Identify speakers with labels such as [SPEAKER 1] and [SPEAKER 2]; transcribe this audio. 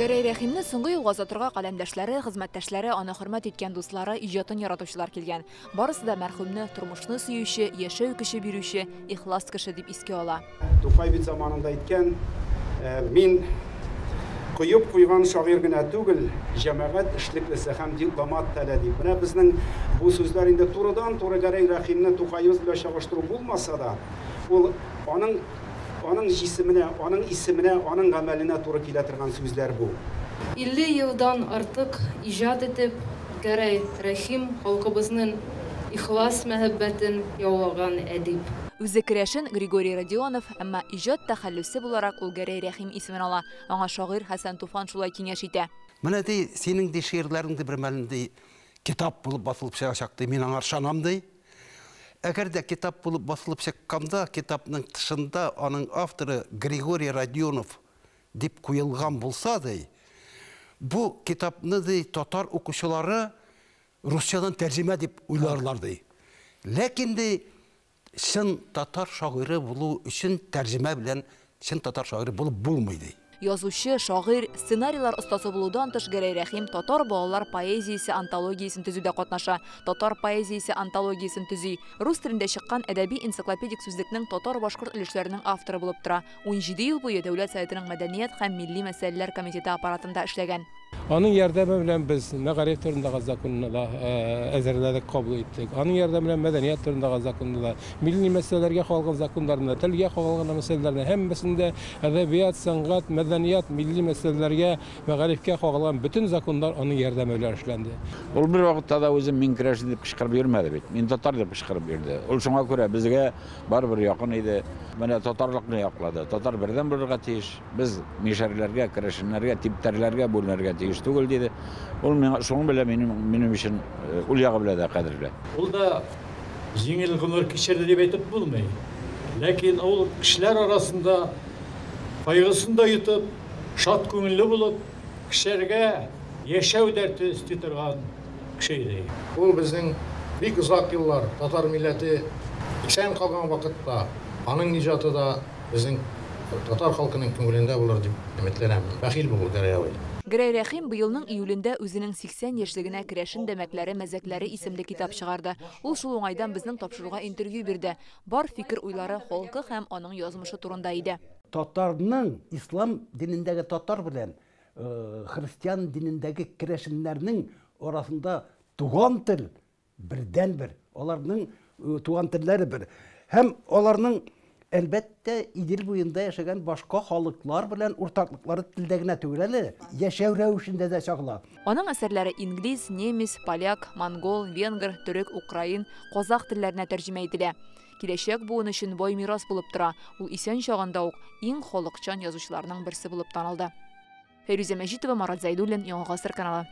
[SPEAKER 1] Гәрәй Рәхимне соңгы юлга озатырга каләмдәшләре, хезмәттәшләре, аны хөрмәт иткән дуслары, иҗатын яратучылар килгән. Барысы да мәрхүмне тормышны сөюче, яшәү көче бирүче, ихлас кеше дип искә ала.
[SPEAKER 2] Тукай бит заманында әйткән, мин коеп куйган шагыйрь генә түгел, җәмәгать эшлеклесе һәм дипломат та әле дип. Менә безнең бу сүзләр инде турыдан-туры Гәрәй Рәхимне Тукаебыз белән чагыштыру булмаса да, ул аның җисеменә, аның исеменә, аның гамәленә туры килә торган сүзләр бу.
[SPEAKER 3] 50 елдан артык иҗат итеп, Гәрәй Рәхим халкыбызның ихлас мәхәббәтен яулаган әдип.
[SPEAKER 1] Үзе керәшен Григорий Родионов, әмма иҗат тәхәллүсе буларак ул Гәрәй Рәхим исемен ала. Аңа шагыйрь Хәсән Туфан шулай киңәш итә.
[SPEAKER 4] Менә ди, синең ди шигырьләрең ди бер мәлне ди китап булып басылып чыгачак ди, мин аңа ышанам ди. Әгәр дә китап булып басылып чыкканда, китапның тышында аның авторы Григорий Родионов дип куелган булса ди, бу китапны ди татар укучылары русчадан тәрҗемә дип уйларлар ди. Ләкин ди чын татар шагыйре булу өчен тәрҗемә белән чын татар шагыйре булып булмый ди.
[SPEAKER 1] Язучы, шагыйрь, сценарийлар остасы булудан тыш Гәрәй Рәхим татар балалар поэзиясе антологиясен төзүдә катнаша. Татар поэзиясе антологиясен төзи. Рус телендә чыккан әдәби энциклопедик сүзлекнең татар-башкорт өлешләренең авторы булып тора. 17 ел буе Дәүләт Советының мәдәният һәм милли мәсьәләләр комитеты аппаратында эшләгән.
[SPEAKER 5] Аның ярдәме белән без мәгариф турындагы законны да әзерләдек, кабул иттек. Аның ярдәме белән мәдәният турындагы законны да, милли мәсьәләләргә кагылган законнарны, телгә кагылган мәсьәләләрне һәммәсен дә әдәбият, сәнгать, мәдәният, милли мәсьәләләргә, мәгарифкә кагылган бөтен законнар аның ярдәме белән эшләнде.
[SPEAKER 6] Ул бер вакытта да үзен мин керәшен дип кычкырып йөрмәде бит. Мин татар дип кычкырып йөрде. Ул шуңа күрә безгә барыбер якын иде. Менә татарлыкны яклады. Татар бердәм булырга тиеш. Без мишәрләргә, керәшеннәргә, типтәрләргә бүленергә тиеш түгел диде. Ул миңа шуның белән минем өчен ул ягы белән дә кадерле.
[SPEAKER 7] Ул да җиңел гомер кичерде дип әйтеп булмый. Ләкин ул кешеләр арасында кайгысын да йотып, шат күңелле булып, кешеләргә яшәү дәрте өсти торган кеше иде.
[SPEAKER 8] Ул безнең бик озак еллар татар милләте исән калган вакытта аның иҗаты да безнең татар халкының күңелендә булыр дип өметләнәм. Бәхил бул, Гәрәй абый.
[SPEAKER 1] Гәрәй Рәхим быелның июлендә үзенең 80 яшьлегенә Керәшен дәмәкләре мәзәкләре исемле китап чыгарды. Ул шул уңайдан безнең тапшыруга интервью бирде. Бар фикер уйлары халкы һәм аның язмышы турында иде.
[SPEAKER 4] Татарның ислам динендәге татар белән христиан динендәге керәшеннәрнең арасында туган тел бердәнбер. Аларның туган телләре бер. Һәм аларның әлбәттә Идел буенда яшәгән башка халыклар белән уртаклыклары телдә генә түгел әле, яшәү рәвешендә дә чагыла.
[SPEAKER 1] Аның әсәрләре инглиз, немец, поляк, монгол, венгр, төрек, украин, казах телләренә тәрҗемә ителә. Киләчәк буын өчен бай мирас булып тора. Ул исән чагында ук иң халыкчан язучыларның берсе булып танылды. Фәйрүзә Мәҗитова, Марат Зайдуллин, Яңа Гасыр каналы.